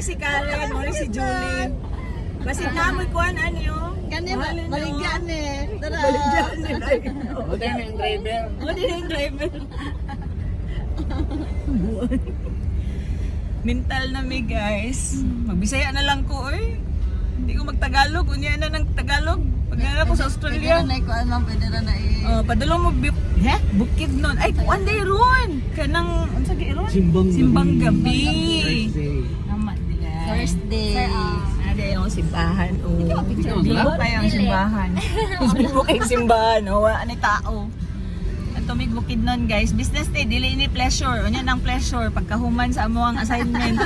si Karen, mo ni si Julie. Basin na mo kuan ano yo. Kani ba baligyan eh. Tara. Baligyan nila. Buti na yung driver. Mo din yung driver. Mental na mi, guys. Magbisaya na lang ko oy. Hindi ko magtagalog, unya na ng Tagalog. Pag ko sa Australia. Pwede na ikuan, ma'am, pwede na na i. Oh, padulong mo he? Bukid nun. Ay, kuan day ron. Kanang unsa gi ron? Simbang gabi. Simbang gabi. Thursday. Tama dila. Thursday. Ada yung simbahan. Oh. Picture Bibo kayo ang simbahan. Bibo kayo ang simbahan. Oh, wala ni tao. At tumig bukid nun, guys. Business day, dili ni pleasure. Unya nang pleasure pagkahuman sa amo ang assignment.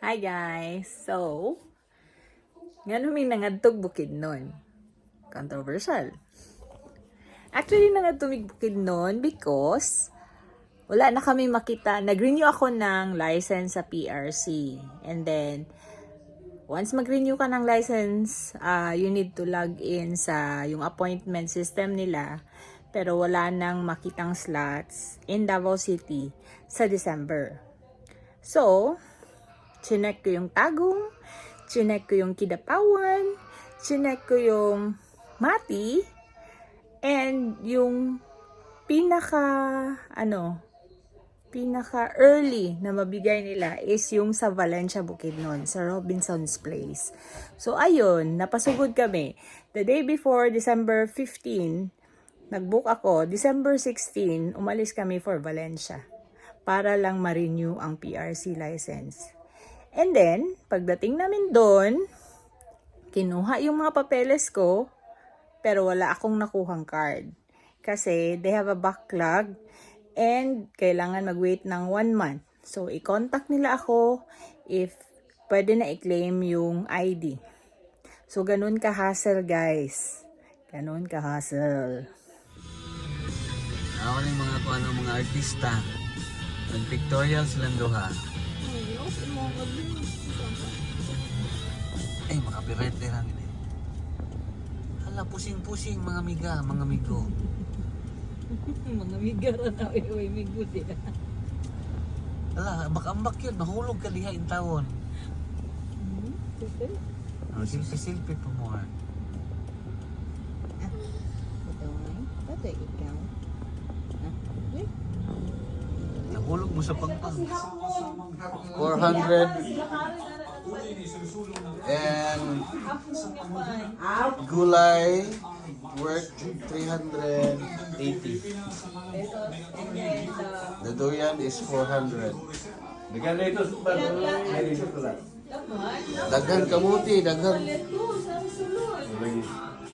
Hi guys. So, ngano may nangadtog bukid nun? Controversial. Actually, nangadtog bukid nun because wala na kami makita. Nag-renew ako ng license sa PRC. And then, once mag-renew ka ng license, you need to log in sa yung appointment system nila. Pero wala nang makitang slots in Davao City sa December. So, chinek ko yung Tagum, chinek ko yung Kidapawan, chinek ko yung Mati, and yung pinaka, ano, pinaka early na mabigay nila is yung sa Valencia Bukidnon, sa Robinson's Place. So ayun, napasugod kami. The day before December 15, nag-book ako. December 16, umalis kami for Valencia para lang ma-renew ang PRC license. And then, pagdating namin doon, kinuha yung mga papeles ko, pero wala akong nakuhang card. Kasi they have a backlog and kailangan mag-wait ng one month. So, i-contact nila ako if pwede na i-claim yung ID. So, ganun ka-hassle, guys. Ganun ka-hassle. Ako ng mga kuan ng mga artista. Nag-pictorial silang duha. Ay, makapiright din ang ini. Hala, pusing-pusing mga amiga, mga amigo. Mga migara na, uy, migo sila. Hala, ambak-ambak yun. Mahulog ka diha in tawon. Oh, silpi-silpi pa more. Ito ay. Ito ikaw. Nahulog mo sa pangpang. 400 and gulay worth 380. The durian is 400. Daghan kamuti, daghan.